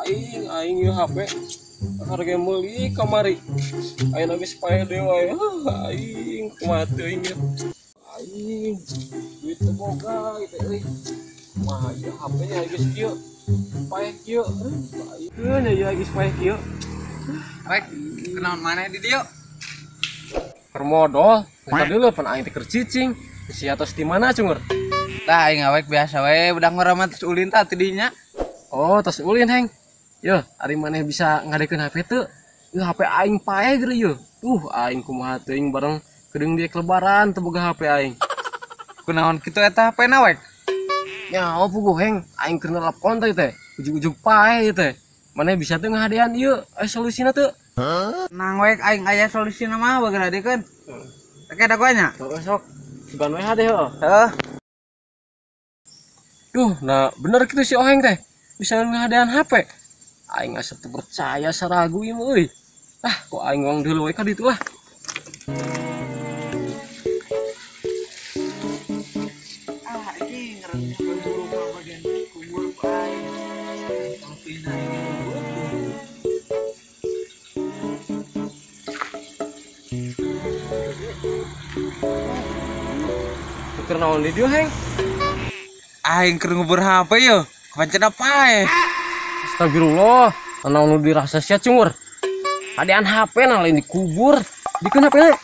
Aing aing ieu HP harga meuli kamari. Ayeuna geus paeh deui wae. Aing kumaha teuing ieu. Aing duit teu boga gitu euy. Mah ieu HP nya geus kieu. Paeh kieu. Aing ieu geus paeh kieu. Rek, kenaon maneh di dieu? Keur modol, tadi deuleu pan aing teh keur cicing. Si atos di mana cungur? Tah aing awek biasa we, budak ngora mah tos ulin tah tidinya. Oh, tos ulin heng. Yo, ari maneh bisa ngadekeun HP teu? Ieu HP aing paeh geura ieu. Aing kumaha teuing bareng kedeung dia lebaran teu boga HP aing. Kunaon kitu eta HP na wek? Nyaho puguh heng, aing keur nelpon teh teh. Ujug-ujug paeh ieu teh. Maneh bisa teu ngahadean ieu? Aya solusina teu? Nang wek aing aya solusina mah bageura hadekeun. Oke da nya. Heeh sok. Sugan we hade heuh. Heeh. Duh, nah bener kitu si Oheng teh. Bisa ngahadean HP. Aing asa teu percaya saragu ieu mah euy. Ah, kok aing ngomong dulu we ka ditu lah. Ah, iki ngerentek buru bagian kubur aing. Tapi aing kubur. Keur naon di dieu, Heng? Aing keur ngubur HP yo. Kepancen paeh. Astagfirullah, naon nu dirasa sia cungur. Hadean HP na lain dikubur. Dikeun HP na.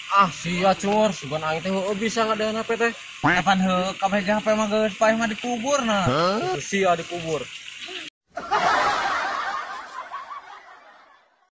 Ah, sia cungur, sugan aing teh heueuh bisa ngadean HP teh. Kapan heueuh kabeh HP mah geus paeh mah dikubur nah. Sia dikubur.